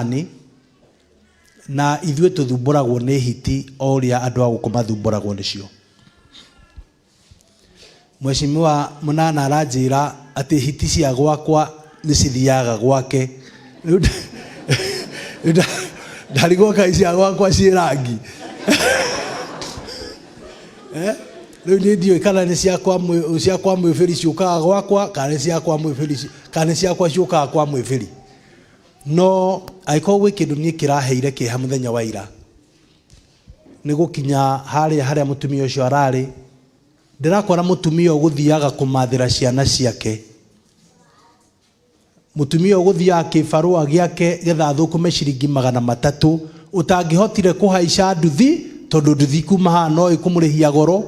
Ni, na ithuĩ tũthumbũragwo nĩ hiti o ũrĩa andũ a gũkũ mathumbũragwo nĩcio. Mheshimiwa Mũnana aranjĩra atĩ hiti cia gwakwa nĩ cithiaga gwake. Rĩu ndarigwo kaĩ cia gwakwa ciĩ rangi. Eh? Rĩu niĩ ndiũĩ kana nĩ cia kwa cia kwa mwĩbĩri ciũkaga gwakwa kana nĩ cia kwa mwĩbĩri kana nĩ ciakwa ciũkaga kwa mwĩbĩri. No angĩkorwo gwĩ kĩndũ niĩ kĩraheire kĩeha mũthenya wa ira, nĩ gũkinya harĩa harĩa mũtumia ũcio ararĩ, ndĩrakora mũtumia ũgũthiaga kũmathĩra ciana ciake. Mũtumia ũgũthiaga kĩbarũa gĩake getha athũkũme ciringi 300, ũtangĩhotire kũhaica nduthi, tondũ nduthi kuma haha no ĩkũmũrĩhia goro,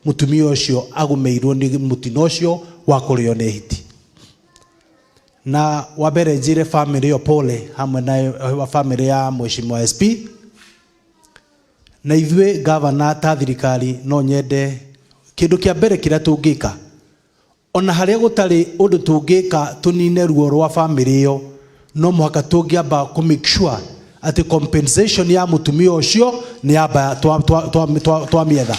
mũtumia ũcio agũmĩirwo nĩ mũtino ũcio wa kũrĩo nĩ hiti. Na wa mbere njĩre famĩlĩ ĩyo pole hamwe na famĩlĩ ya Mheshimiwa SP. Na ithuĩ gavana ta thirikari no nyende kĩndũ kĩa mbere kĩrĩa tũngĩka, ona harĩa gũtarĩ ũndũ tũngĩka tũnine ruo rwa famĩlĩ ĩyo, no mũhaka tũngĩamba kũ make sure atĩ compensation ya mũtumia ũcio nĩ yamba twamĩetha.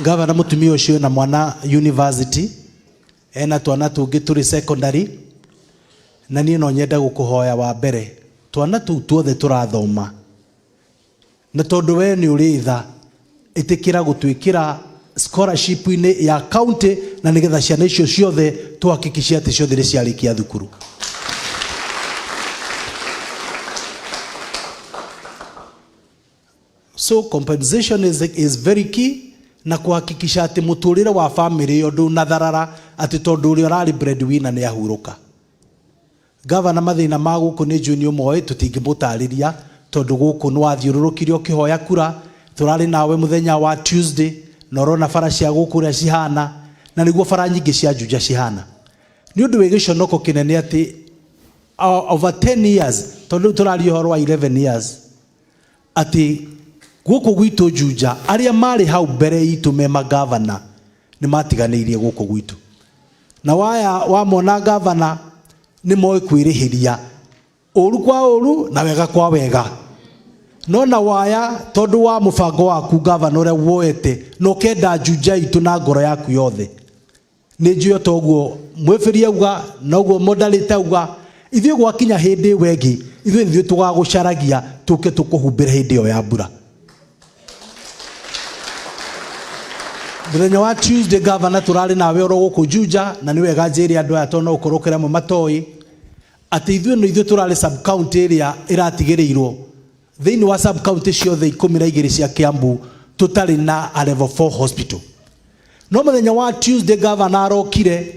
Gavana mũtumia ũcio ena mwana university, ena twana tũngĩ tũrĩ secondary, na niĩ no nyende gũkũhoya wa mbere twana tũu tuothe tũrathoma, Na tondũ wee nĩ ũrĩ tha, ĩtĩkĩra gũtwĩkĩra scholarship-inĩ ya county na nĩgetha ciana icio ciothe tũhakikice atĩ ciothe nĩ ciarĩkia thukuru. So compensation is very key na kuhakikisha atĩ mũtũrĩre wa famĩlĩ ĩyo ndũnatharara atĩ tondũ ũrĩa ũrarĩ breadwinner nĩ ahurũka. Gavana mathĩna ma gũkũ nĩ njũĩ nĩ ũmoĩ tũtingĩmũtarĩria tondũ gũkũ nĩ wathiũrũrũkire ũkĩhoya kura, tũrarĩ nawe mũthenya wa Tuesday na ũrona bara cia gũkũ ũrĩa cihana na nĩguo bara nyingĩ cia Juja cihana. Nĩ ũndũ wĩ gĩconoko kĩnene atĩ over 10 years tondũ rĩu tũraria ũhoro wa 11 years atĩ gũkũ gwitũ Juja arĩa marĩ hau mbere itũ me magavana nĩ matiganĩirie gũkũ gwitũ. Na waya wamona gavana nĩ moĩ kwĩrĩhĩria ũru kwa ũru na wega kwa wega. No na waya tondũ wa mũbango waku gavana ũrĩa woete na ũkenda Juja itũ na ngoro yaku yothe. Nĩ njũĩ o toguo mwĩbĩri auga noguo moderator auga ithuĩ gwakinya hĩndĩ ĩyo ĩngĩ ithuĩ nithuĩ tũgagũcaragia tũke tũkũhumbĩre hĩndĩ ĩyo ya mbura. Mũthenya wa Tuesday gavana tũrarĩ nawe oro gũkũ Juja na nĩ wega njĩre andũ aya tondũ no gũkorwo kũrĩ amwe matoĩ atĩ ithuĩ no ithuĩ tũrarĩ sub county ĩrĩa ĩratigĩrĩirwo thĩinĩ wa sub county ciothe 12 cia Kiambu tũtarĩ na a level 4 hospital. No mũthenya wa Tuesday gavana arokire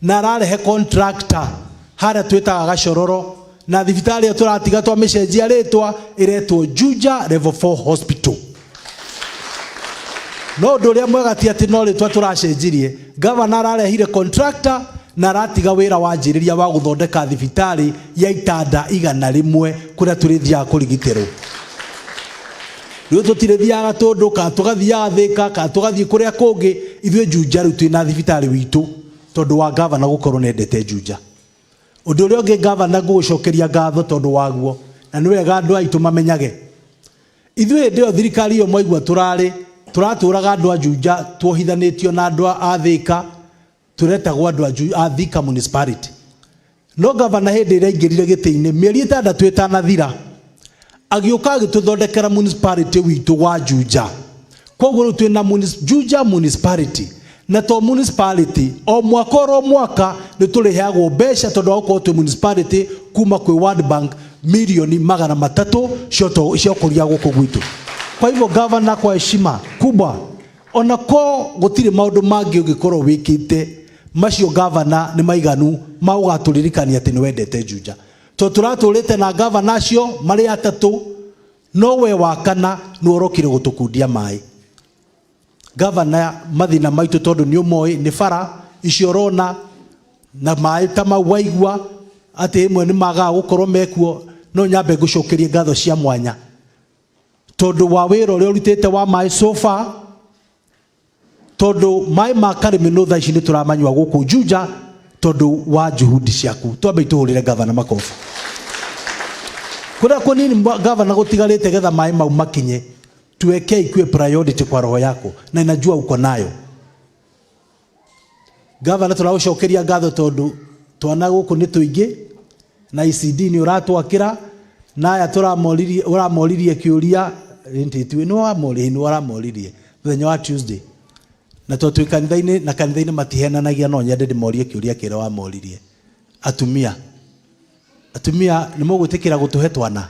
na ararehe contractor harĩa twĩtaga Gacororo na thibitarĩ ĩyo tũratiga twamĩcenjia rĩtwa ĩretwo Juja Level 4 Hospital. No ũndũ ũrĩa mwega ti atĩ no rĩtwa tũracenjirie, gavana ararehire contractor na aratiga wĩra wanjĩrĩria wa gũthondeka thibitarĩ ya itanda 100 kũrĩa tũrĩthiaga kũrigitĩrwo. Rĩu tũtirĩthiaga tũndũ kana tũgathiaga Thĩka kana tũgathiĩ kũrĩa kũngĩ, ithuĩ Juja rĩu twĩna thibitarĩ witũ tondũ wa gavana gũkorwo nĩendete Juja. Ũndũ ũrĩa ũngĩ gavana ngũgũcokeria ngatho tondũ waguo, na nĩ wega andũ aitũ mamenyage. Ithuĩ hĩndĩ ĩyo thirikari ĩyo mwaigua tũrarĩ, tũratũraga andũ a Juja tuohithanĩtio na andũ a Thĩka, tũretagwo andũ a Thika Municipality. No gavana hĩndĩ ĩrĩa aingĩrire gĩtĩ-inĩ mĩeri 6 ĩtanathira, agĩũka agĩtũthondekera municipality witũ wa Juja. Koguo rĩu twĩna Juja Municipality. Na to municipality, o mwaka oro mwaka nĩ tũrĩheagwo mbeca tondũ wa gũkorwo twĩ municipality kuma kwĩ World Bank milioni 300 cia ũkũria gũkũ gwitũ. Kwa hivyo gavana, kwa heshima kubwa, ona ko gũtirĩ maũndũ mangĩ ũngĩkorwo wĩkĩte macio gavana nĩ maiganu ma gũgatũririkania atĩ nĩ wendete Juja. Tondũ tũratũrĩte na gavana acio marĩ atatũ, no we wa kana nĩ ũrokire gũtũkundia maĩ. Gavana, mathĩna maitũ tondũ nĩ ũmoĩ nĩ bara icio ũrona na maĩ ta mau waigua atĩ ĩmwe nĩ magaga gũkorwo mekuo, no nyambe ngũcokerie ngatho cia mwanya tondũ wa wĩra ũrĩa ũrutĩte wa maĩ so far, tondũ maĩ ma Karĩmĩnũ thaa ici nĩ tũramanyua gũkũ Juja Tondu wa juhudi ciaku, twambe ituhurire gavana makobi. Kuria kunini gavana gutigarite getha mai mau makinye, tuwekee ikuwe priority kwa roho yako, na inajua uko nayo. Gavana, tũragũcokeria ngatho tondu twana gũkũ nĩ tũingĩ na ECD nĩ ũratwakĩra na aya tũramoririe, ũramoririe kĩũria nĩ wamoririe, nĩ ũramoririe mũthenya wa Tuesday, na to twĩ kanitha-inĩ na kanitha-inĩ matihenanagia. No nyende ndĩmorie kĩũria kĩrĩa wamoririe. Atumia, atumia, nĩ mũgwĩtĩkĩra gũtũhe twana?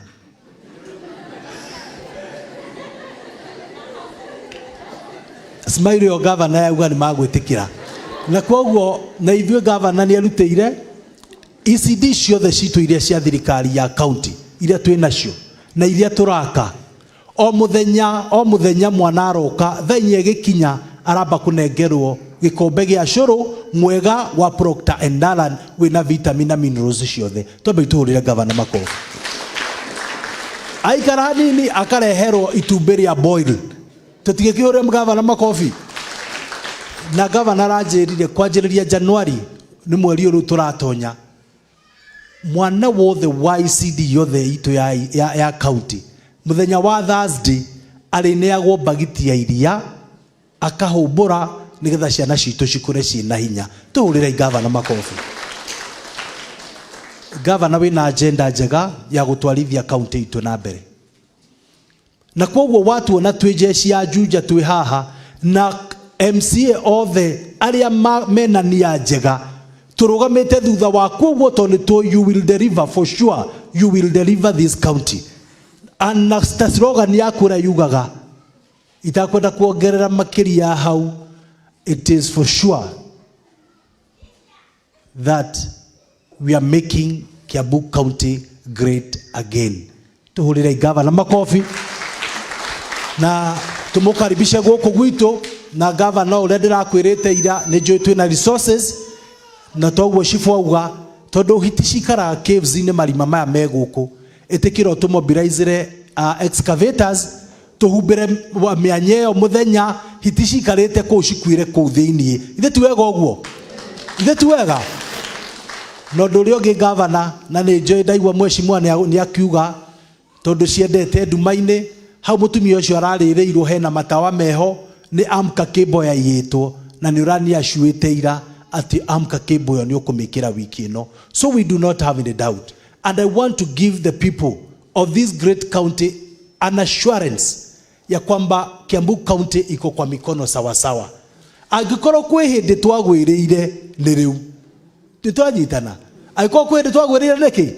Smile yo gavana yauga nĩ magwĩtĩkĩra, na koguo na ithuĩ gavana nĩ arutĩire ECD ciothe citũ iria cia thirikari ya county, iria twĩ nacio na iria tũraka. O mũthenya, o mũthenya mwana aroka thaa 4 ĩgĩkinya, aramba kũnengerwo gĩkombe gĩa cũrũ mwega wa Procter and Allan wĩna vitamin na minerals ciothe. Twambe itũhũrĩre gavana makobi. Aikara hanini akareherwo itumbĩ rĩa boil. Tũtigĩkĩhũrĩre gavana makobi. Na gavana aranjĩrire kwanjĩrĩria January, nĩ mweri ũyũ tũratonya, mwana wothe wa ECD yothe itũ ya county, mũthenya wa Thursday arĩneagwo bagiti ya iria akahũmbũra, nĩgetha ciana citũ cikũre ciĩna hinya. Tũhũrĩre gavana makobi. Gavana wĩna agenda njega ya gũtwarithia county itũ na mbere, na koguo watuona twĩ jeshi ya Juja twĩ haha na MCA othe arĩa mena nia njega tũrũgamĩte thutha waku ũguo, tondũ nĩ tũĩ you will deliver for sure, you will deliver this county. And na ta slogan yaku ĩrĩa yugaga, itakwenda kuongerera makĩria hau, it is for sure that we are making Kiambu County great again. Tuhurire gavana makobi na tumukaribishe gũkũ gwitũ. Na gavana, ũrĩa ndĩrakwĩrĩte ira, nĩ njũĩ twĩna resources, na toguo cibũ auga, tondũ hiti cikaraga caves-inĩ, marima maya me gũkũ, ĩtĩkĩra ũtũmobilizere excavators tũhumbĩre mĩanya ĩyo mũthenya hiti cikarĩte kũu cikuĩre kũu thĩiniĩ. Ithe ti wega ũguo? Ithe ti wega? Na ũndũ ũrĩa ũngĩ, gavana, na nĩ njũĩ ndaigua mheshimiwa nĩ akiuga, tondũ ciendete nduma-inĩ, hau mũtumia ũcio ararĩrĩirwo hena matawa meho, nĩ Amka Cable yaiyĩtwo, na nĩ ũraniacuĩte ira atĩ Amka Cable ĩyo nĩ ũkũmĩkĩra wiki ĩno. So we do not have any doubt, and I want to give the people of this great county an assurance ya kwamba Kiambu County iko kwa mikono sawasawa. Angĩkorwo kwĩ hĩndĩ twagwĩrĩire, nĩ rĩu. Nĩ twanyitana? Angĩkorwo kwĩ hĩndĩ twagwĩrĩire, nĩkĩ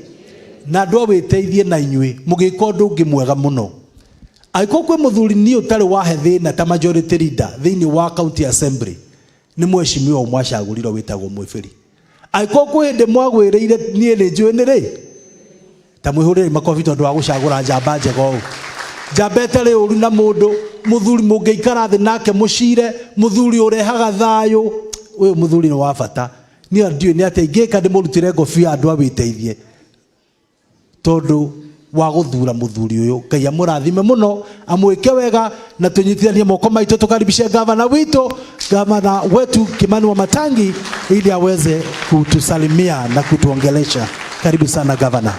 na andũ a wĩteithie na inyuĩ mũgĩka ũndũ ũngĩ mwega mũno. Angĩkorwo kwĩ mũthuri niĩ ũtarĩ wahe thĩna ta majority leader thĩinĩ wa county assembly, nĩ mheshimiwa mwacagũrirwo wĩtagwo Mwĩbĩri. Angĩkorwo kwĩ hĩndĩ mwagwĩrĩire, niĩ nĩ njũĩ nĩ rĩ. Ta mwĩhũrĩre makobi tondũ wa gũcagũra njamba njega ũũ, njamba ĩtarĩ ũru na mũndũ, mũthuri mũngĩikara thĩ nake mũcire, mũthuri ũrehaga thayũ. Ũyũ mũthuri nĩ wa bata. Niĩ ndiũĩ nĩ atĩa ingĩka ndĩmũrutĩre ngobia andũ a wĩteithie tondũ wa gũthura mũthuri ũyũ. Ngai amũrathime mũno, amwĩke wega, na tũnyitithanie moko maitũ tũkaribishe gavana witũ, gavana wetu Kimani Wamatangi, ili aweze kutusalimia na kutuongelesha. Karibu sana, gavana.